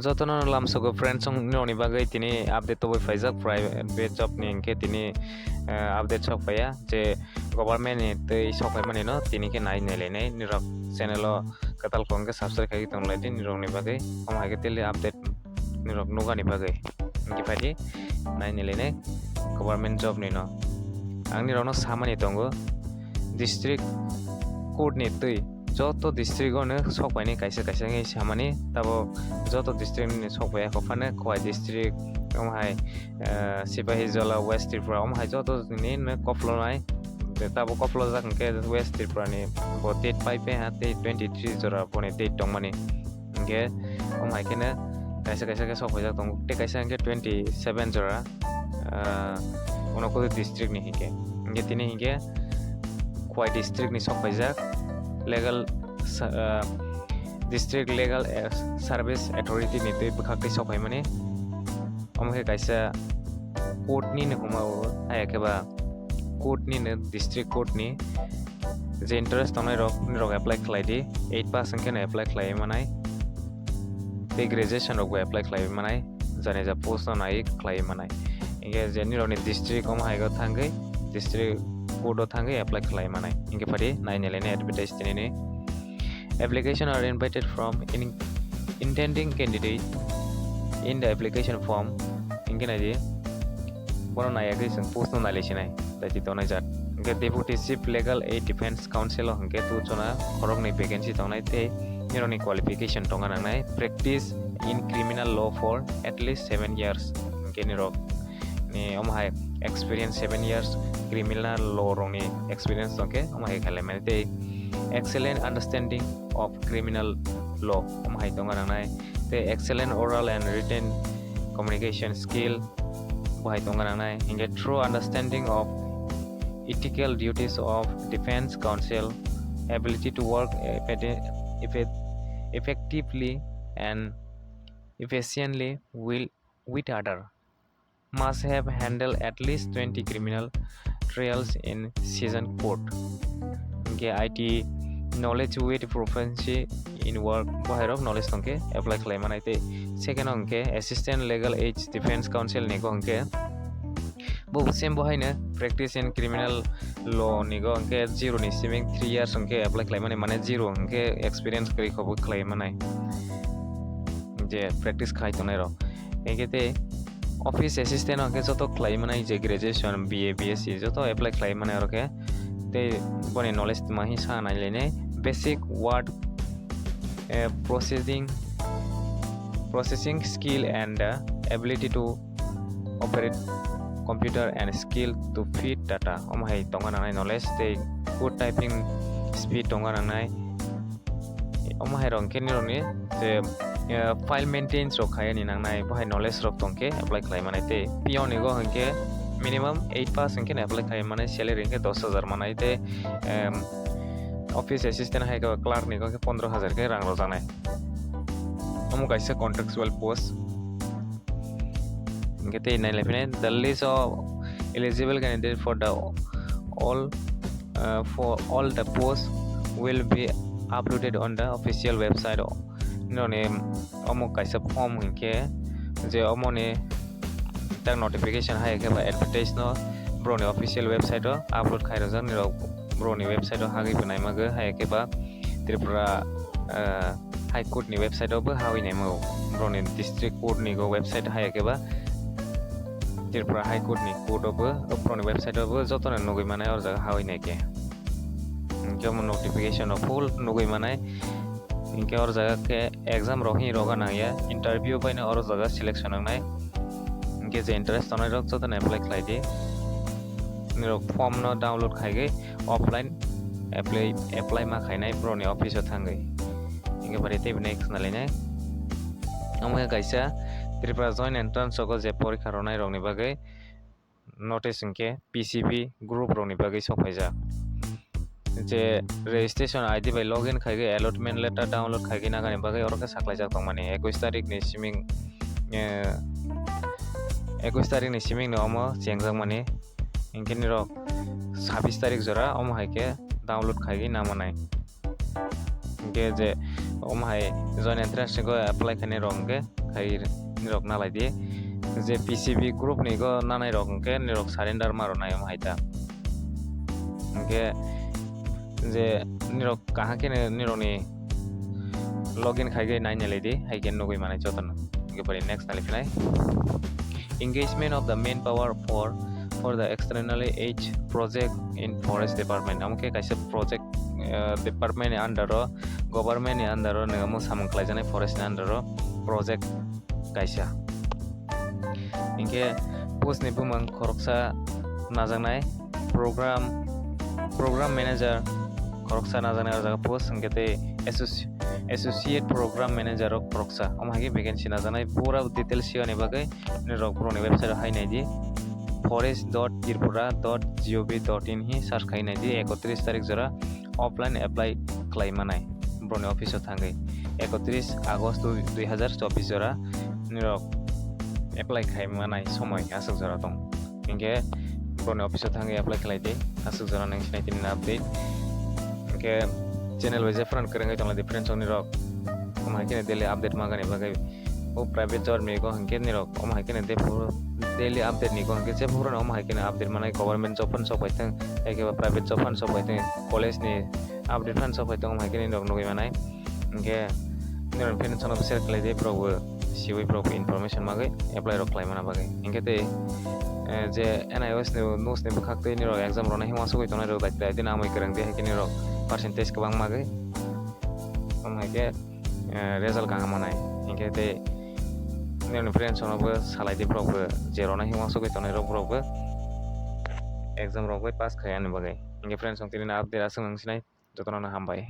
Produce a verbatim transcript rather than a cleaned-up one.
Jotono lamsogo friends, nirokni bagwi tini update tobwi phaijak private job ni, hinkhe tini, eh, update sok phaiya je government ni tei sok phaimani no tini khe nai nailainai. Nirok channel o kwtal kok hinkhe subscribe khai tong lai di nirokni bagwi, omo hai khe daily update nirok nugani bagwi. Hinkhe phaidi nai nailainai government job ni no. Ang nirokno samani tongo, district court ni twi joto district o no sok painai kaisa kaisa wngwi samani, tabok joto district ni sok paiya kok phano Khowai district, omo hai, eh, Sipahijola, West Tripura, omo hai joto ni no koplonai. Tabok koplojak hinkhe West Tripura ni bo date pai pai ha tei twenty three jora boni date tongmani. Hinkhe omo hai kheno kaisa kaisa khe sok paijak tongo, tei kaisa hinkhe twenty seven jora, ah, Unakoti district ni hinkhe. Hinkhe tini hinkhe Khowai district ni sok paijak legal sa-, ah, district legal, eh, service authority ni twi bwkhak twi sok paimani. Omo khe kaisa court ni no hwnma o, hai khe ba court ni no, district court ni. Je interest tongnai rok, nirok apply khlai di, eight pass hwnkhe no apply khlai manai, tei graduation rok bo apply khlai manai, jani ja post no nai khlai manai. Hinkhe je nirok ni district omo hai o thangwi, district court o thangwi apply khlai manai. Hinkhe phaidi nai nailainai advertise tini ni. Application are invited from in-, intending candidate in the application form. Hinkhe nai di, bono nai agwi chwng post no nai lai sinai. Daiti tongnai jat. Hinkhe Deputy Chief Legal Aid Defense Counsel o hinkhe tu chona khoroknwi vacancy tongnai tei nirokni qualification tongna nangnai, practice in criminal law for at least seven years. Hinkhe nirok ni omo hai experience seven years criminal law rokni experience tongkhe omo hai khlai mani tei excellent understanding of criminal law omo hai tongna nangnai tei excellent oral and written communication skill bo hai tongna nangnai. Hinkhe through understanding of ethical duties of defense counsel, ability to work effe-, effe-, effectively and efficiently will, with other, must have handled at least twenty criminal trials in session court. Hinkhe I T knowledge with proficiency in work, bo hai rok knowledge tongkhe apply khlai manai tei second o hinkhe Assistant Legal Aid Defense Counsel ni go hinkhe bo same bo haino practice in criminal law ni go hinkhe zero ni siming three years hinkhe apply khlai mani, mane zero hinkhe experience kwrwi kho bo khlai manai je practice khai tongnai rok. Hinkhe tei office assistant hinkhe joto khlai manai je graduation, B A, B S C joto apply khlai manai oro khe. Tei boni knowledge tma hi sa nai lainai, basic word, eh, processing, processing skill and, uh, ability to operate computer and skill to feed data. Omo hai tongna nangnai knowledge tei good typing speed tongna nangnai. Omo hai rok hinkhe nirokni je, eh, file maintenance rok khaiyani nangnai, bo hai knowledge rok tongkhe apply khlai manai tei peon ni go hinkhe minimum eight pass hinkhe apply khlai manai, salary hinkhe dos hajar manai tei, em, office assistant hai khe clerk ni go hinkhe pondro hajar khe rang rwjaknai. Omo kaisa contractual post. Hinkhe tei nai lai phine, the list of eligible candidate for the all, uh, for all the posts will be uploaded on the official website. Nirokni omo kaisa form hinkhe je omoni tak notification hai khe ba advertise no borokni official website o upload khai rwjak, nirok borokni website o hagwi bo naimagwi hai khe ba Tripura, ah, High Court ni website o bo hawi naimao, borokni district court ni go website hai khe ba Tripura High Court ni court o bo, borokni website o bo jotono nugwi manai o jaga hawi nai khe. Hinkhe omo notification o full nugwi manai. Hinkhe o jaga khe exam rok hi roga nangya, interview bai no o jaga selection wngnai. Hinkhe je interest tongnai rok jotono apply khlai di. Nirok form no download khaigwi offline apply, apply ma khainai borokni office o thangwi. Hinkhe bari tei bini khna lainai. Omo khe kaisa Tripura Joint Entrance o je porikha rwnai rokni bagwi notice hinkhe P C B group rokni bagwi sok phaijak. Je registration I D bai login khaigwi allotment letter download khaigwi nagani bagwi oro khe saklaijak tongmani. Ekwis tarik ni siming, eh, ekwis tarik ni siming no omo chengjakmani. Hinkhe nirok sabis tarik jora omo hai khe download khaigwi namanai. Hinkhe je Omo hai joint entrance ni go apply khainai rok hwnkhe khai nirok nalai di. Je P C B group ni go nanai rok hwnkhe nirok surrender ma rwnai omo hai ta. Hwnkhe je nirok kaham khe nirok ni login khai gai nai nai lai di, hai khe nugui manai jotono. Hwnkhe bari next nai phinai. Engagement of the manpower for, for the externally aged project in forest department. Omo khe kaisa project, eh, department ni under o, government ni under o nwng omo samung khlaijaknai forest ni under o project kaisa. Hinkhe post ni bumang khoroksa najaknai program, program manager khoroksa najaknai o jaga post, hinkhe tei associ-, associate program manager rok khoroksa. Omo hai khe vacancy najaknai pura details siyoni bagwi nirok borokni website o hai nai di, forest dot tripura dot gov dot in hi search khai nai di, ekotris tarik jora offline apply khlai manai borokni office o thangwi. Ekotris August dui hajar chobbish jora nirok apply khai manai somoi aswk jora tong. Hinkhe borokni office o thangwi apply khlai di, aswk jora nang sinai tini update. Hinkhe channel bai je phuran kwrwngwi tongla di friends rok nirok. Omo hai khe daily update magani bagwi o private job ni go hinkhe nirok omo hai khe de daily update ni go hinkhe je phuru omo hai khe update manai government job phan sok bai thang, eke ba private job phan sok bai thang, college ni update phan sok bai thang omo hai khe nirok nugui manai. Hinkhe nirok friends rok no share khlai di, borok bo siwi borok bo information magwi apply rok khlai mana bagwi. Hinkhe tei, eh, je N I O S ni news ni bwkhak tei nirok exam rwnai hima sugwi tongnai rok dai dai din amoi kwrwng di hai khe nirok percentage kwbang magwi. Omo hai khe eh, result kaham manai. Hinkhe tei nini friends rokno bo salai di, borok bo je rwnai hima sugwi tongnai rok borok bo exam rok bai pass khai ani bagwi. Hinkhe friends rok tini update aswk nang sinai, jotono no hambai.